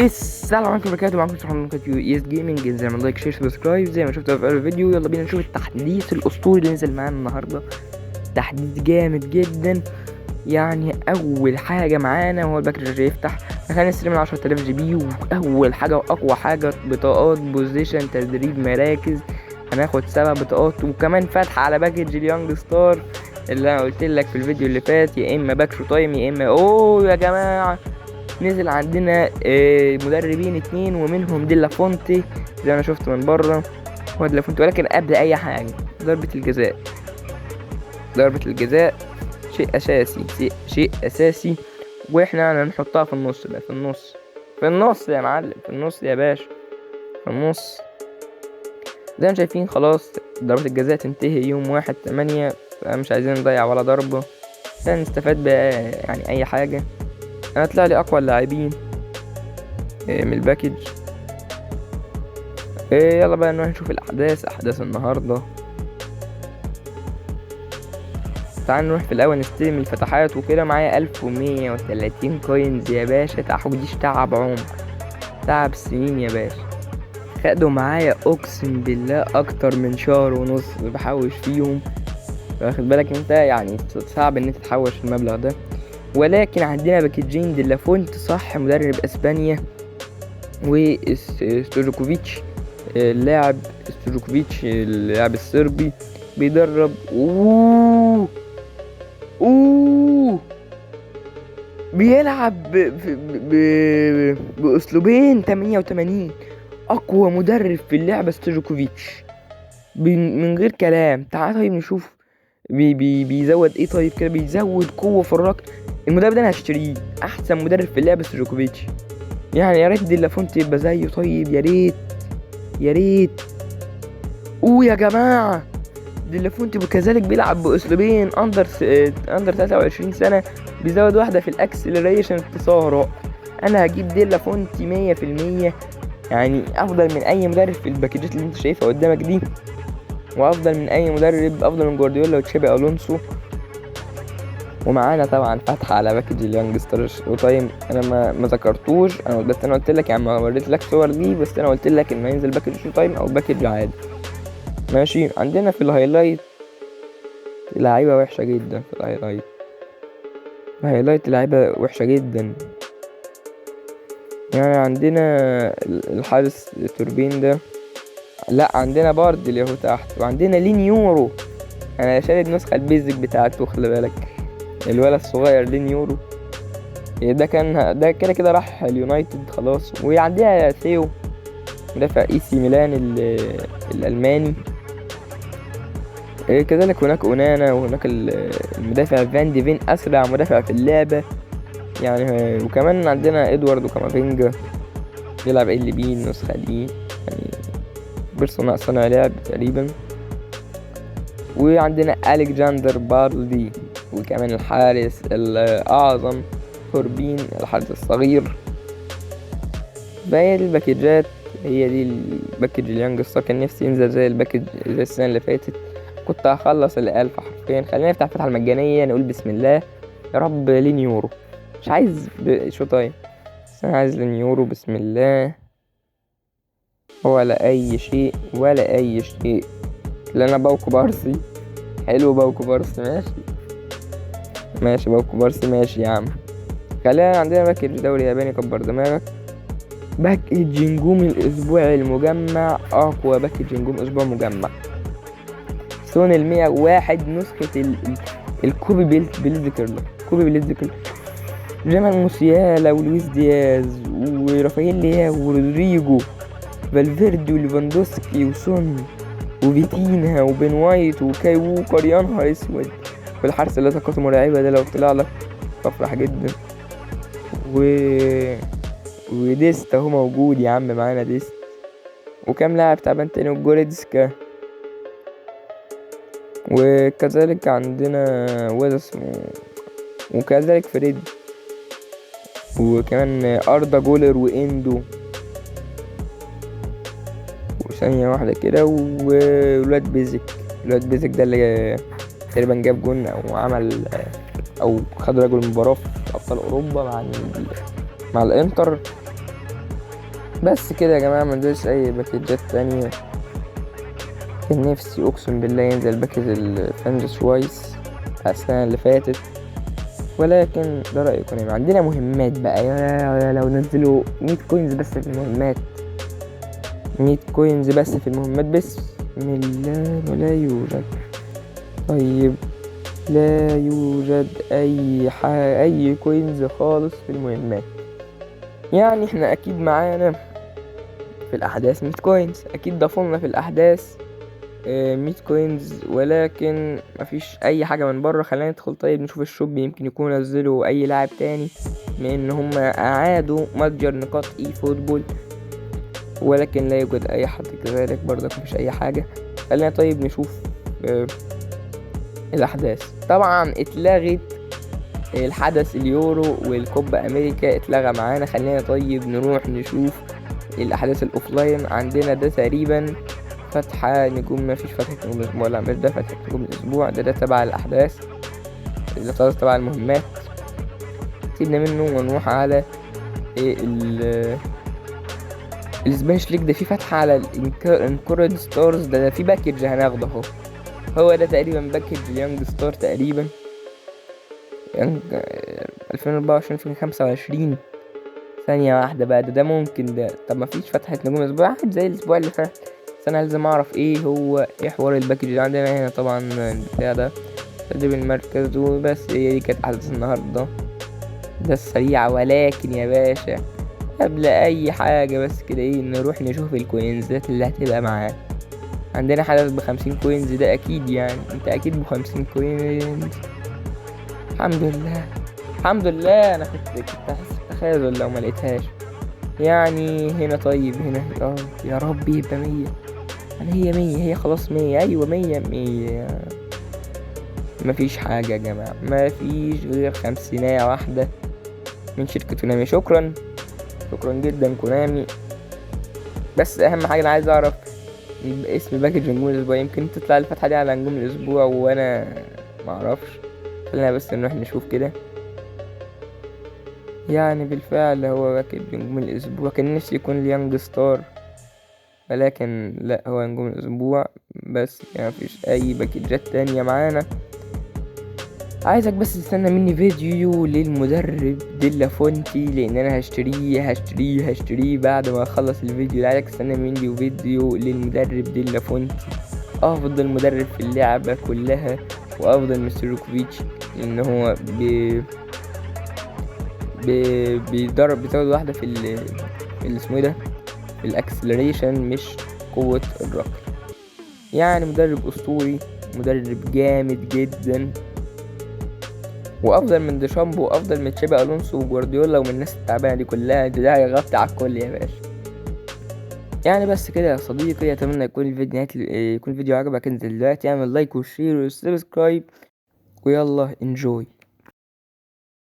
السلام عليكم وبركاته، معاكم صاحب من قناة يس Gaming. زي ما like share subscribe زي ما شفتوا في اول الفيديو. يلا بينا نشوف التحديث الاسطوري اللي نزل معانا النهارده، تحديث جامد جدا. يعني اول حاجة معانا وهو ال package يفتح، خلينا نستلم من 10000 GP. واول حاجة واقوى حاجة بطاقات position تدريب مراكز، هناخد 7 بطاقات، وكمان فتح على package ال young star اللي انا قلت لك في الفيديو اللي فات، يا اما pack show time يا اما اوه يا جماعة نزل عندنا مدربين 2 ومنهم ديلا فونتي زي ما انا شفت من بره هو ديلا فونتي. ولكن قبل اي حاجة ضربه الجزاء، ضربه الجزاء شيء اساسي، شيء اساسي، واحنا هنحطها في النص بقى، في النص، في النص يا معلم، في النص يا باشا، في النص. زي ما شايفين خلاص ضربة الجزاء تنتهي يوم 1/8، فمش عايزين نضيع ولا ضربة عشان نستفاد بقى يعني أي حاجة. أنا طلع لي أقوى اللاعبين من ال package. يلا بقى نروح نشوف الأحداث، أحداث النهاردة. تعال نروح في الأول نستلم الفتحات وكده. معايا 1130 coins يا باشا، تحوديش تعب عمر، تعب سنين يا باشا. خدوا معايا اقسم بالله اكتر من شهر ونص بحوش فيهم، واخد بالك انت؟ يعني صعب ان انت تحوش المبلغ ده. ولكن عندنا باكجين ديلافونت صح، مدرب اسبانيا، وستوجوكوفيتش اللاعب، ستوجوكوفيتش اللاعب الصربي بيدرب. اوه اوه بيلعب باسلوبين 88، اقوى مدرب في اللعبة ستوجوكوفيتش من غير كلام. تعال طيب نشوف بيزود ايه. طيب كده بيزود قوة في الركل. المدرب ده انا هشتريه، احسن مدرب في اللعبة ستوجوكوفيتش. يعني يا ريت ديلافونت يبقى زيه. طيب يا ريت، يا ريت. اوه يا جماعة ديلافونت كذلك بيلعب باسلوبين، under 23 سنة، بيزود واحدة في ال acceleration التسارع. انا هجيب ديلافونت مية في المية، يعني افضل من اي مدرب في الباكجات اللي انت شايفها قدامك دي، وافضل من اي مدرب، افضل من جوارديولا وتشابي الونسو. ومعانا طبعا فتحة على package ال young star show time. انا ما ذكرتوش، انا بس انا قلت لك يعني ما وريت لك صور دي، بس انا قلت لك انه ينزل package show time او package عادي. ماشي. عندنا في ال highlight لعيبة وحشة جدا، في ال highlight، ال highlight لعيبة وحشة جدا. يعني عندنا الحارس توربين ده، لا عندنا بارد اللي هو تحت، وعندنا لين يورو. انا شاري النسخة ال basic بتاعته، خلي بالك الولد الصغير لين يورو ده كان ده كده كده راح اليونايتد خلاص. وعندنا ثيو مدافع اي سي ميلان الالماني. كذلك هناك اونانا، وهناك المدافع فان دي فين، اسرع مدافع في اللعبة يعني. وكمان عندنا ادوارد وكامافينجا بيلعب ال بي النسخة دي، يعني بيرسون صانع لعب تقريبا. وعندنا الكسندر باردي، وكمان الحارس الاعظم كوربين الحارس الصغير. باقي الباكجات هي دي ال package ال young star. كان نفسي ينزل زي ال package زي السنة اللي فاتت، كنت هخلص ال1000 حرفيا. خلينا نفتح الفتحة المجانية، نقول بسم الله يا رب. لين يورو، مش عايز show time، بس انا عايز لين يورو. بسم الله. ولا اي شيء، ولا اي شيء. لا انا باوكو بارسي، حلو باوكو بارسي، ماشي ماشي باوكو بارسي ماشي يا عم. خلينا عندنا package دوري ياباني، كبر دماغك. package نجوم الاسبوع المجمع، اقوى package نجوم اسبوع مجمع. سون المية واحد، نسخة الكوبي بليز كيرلر، كوبي بليز كيرلر. جمال موسيالا ولويس دياز ورافائيل لياو ورودريجو فالفيردي وليفاندوسكي وسون وفيتينها وبين وايت وكاي ووكر. يا نهار اسود، والحارس اللي طاقته مرعبة ده لو طلع لك افرح جدا. وديست اهو موجود يا عم، معانا ديست وكام لاعب تعبان تاني، وجوريتسكا. وكذلك عندنا واد اسمه، وكذلك فريد، وكمان أردا جولر وإندو. وثانية واحدة كده، وولاد بيزك، الواد بيزك ده اللي تقريبا جاب جون أو عمل أو خد رجل المباراة في أبطال أوروبا مع الإنتر. بس كده يا جماعة، ما نزلش اي باكجات تانية. كان نفسي اقسم بالله ينزل package الفانجس وايس بتاع السنة اللي فاتت، ولكن ده رأي كونامي. عندنا مهمات بقى، يا لو نزلوا 100 coins بس في المهمات، 100 coins بس في المهمات، بسم الله لا يوجد. طيب لا يوجد اي coins خالص في المهمات. يعني احنا اكيد معانا في الاحداث 100 coins، اكيد ضافولنا في الاحداث 100 coins، ولكن مفيش اي حاجة من بره. خلينا ندخل طيب نشوف ال shop، يمكن يكونوا نزلوا اي لاعب تاني، لان هم اعادوا متجر نقاط eFootball، ولكن لا يوجد اي حد كذلك برضك، مفيش اي حاجة. خلينا طيب نشوف الاحداث. طبعا اتلغت الحدث اليورو والكوبا امريكا اتلغى معانا. خلينا طيب نروح نشوف الاحداث ال offline. عندنا ده تقريبا فتحة نجوم، ما فيش فتحة نجوم الاسبوع، لا مش ده فتحة نجوم الاسبوع، ده تبع الاحداث، ده تبع المهمات، سيبنا منه ونروح على ايه ال Spanish League. ده في فتحة على ال Encore Stars، ده في package هناخده اهو، هو ده تقريبا package ال young star تقريبا، young 2024 2025. ثانية واحدة بقى، ده ممكن ده. طب ما فيش فتحة نجوم الاسبوع واحد زي الاسبوع اللي فات، بس انا لازم اعرف ايه هو ايه حوار ال package اللي عندنا هنا. طبعا البتاع ده تدريب المركز وبس. هي دي كانت احداث النهارده، ده السريعة. ولكن يا باشا قبل اي حاجة بس كده ايه، نروح نشوف الكوينزات اللي هتبقى معانا. عندنا حدث ب50 coins، ده اكيد يعني انت اكيد ب50 coins. الحمد لله الحمد لله، انا كنت احس بتخاذل لو ما لقيتهاش. يعني هنا طيب هنا يا رب يبقى 100، انا هي 100، هي خلاص 100، ايوه 100 100. مفيش حاجة يا جماعة، مفيش غير 50 واحدة من شركة كونامي. شكرا شكرا جدا كونامي. بس اهم حاجة انا عايز اعرف اسم package نجوم الاسبوع، يمكن تطلع الفتحة دي على نجوم الاسبوع وانا معرفش. خلينا بس نروح نشوف كده. يعني بالفعل هو package نجوم الاسبوع، كان نفسي يكون ال young star، ولكن لا هو نجوم الاسبوع بس، يعني مفيش اي باكجات تانية معانا. عايزك بس تستنى مني فيديو للمدرب ديلا فونتي، لان انا هشتريه هشتريه هشتريه بعد ما اخلص الفيديو ده. عايزك تستنى مني فيديو للمدرب ديلا فونتي، افضل مدرب في اللعبة كلها وافضل من ستروكوفيتش، لان هو بيدرب بيزود واحدة في في اسمه ايه ده، في ال acceleration مش قوة الركل. يعني مدرب اسطوري، مدرب جامد جدا، وافضل من ديشامبو وافضل من تشابي الونسو وجوارديولا ومن الناس التعبانه دي كلها. ده هيغطي على الكل يا باشا. يعني بس كده يا صديقي، اتمنى يكون الفيديو يكون الفيديو عجبك. انزل دلوقتي اعمل like و share و subscribe، ويلا enjoy.